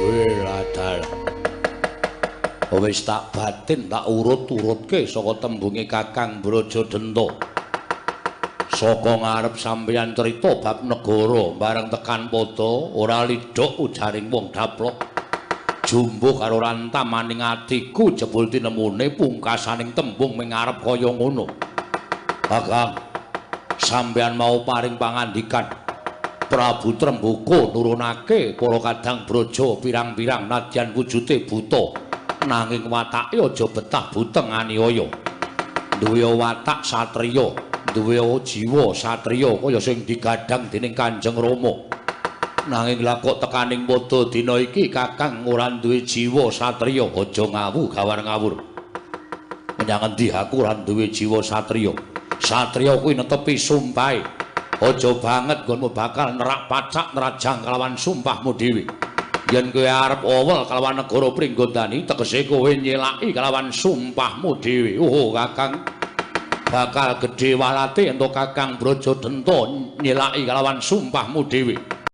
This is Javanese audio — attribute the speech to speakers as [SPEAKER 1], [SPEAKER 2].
[SPEAKER 1] Weladal. Wis tak batin tak urut-urutke saka tembunge Kakang Brajadenta. Saka ngarep sampeyan crita bab negara bareng tekan padha ora lidhok ujaring wong daplok. Jumbuh karo rantamaning atiku jebul tinemune pungkasaning tembung ming ngarep kaya ngono. Kakang, sampeyan mau paring pangandikan Prabu Tremboko nurunake para kadang braja pirang-pirang nadyan wujude buta nanging watake aja betah buteng aniaya. Duwe watak satriya, duwe jiwa satriya kaya sing digadhang dening Kanjeng Rama. Nanging lha kok tekaning padha dina iki Kakang ora duwe jiwa satriya, aja ngawu gawar ngawur. Menyang endi aku ora duwe jiwa satriya? Satriya kuwi netepi sumpahe. Aja banget nggonmu bakal nerak pacak nerajang kelawan sumpahmu dhewe. Yen kowe arep owel kelawan negara Pringgondani, tegese kowe nyelaki kelawan sumpahmu dhewe. Oh, Kakang, bakal gedhe walate entuk Kakang Brajadenta nyelaki kelawan sumpahmu dhewe.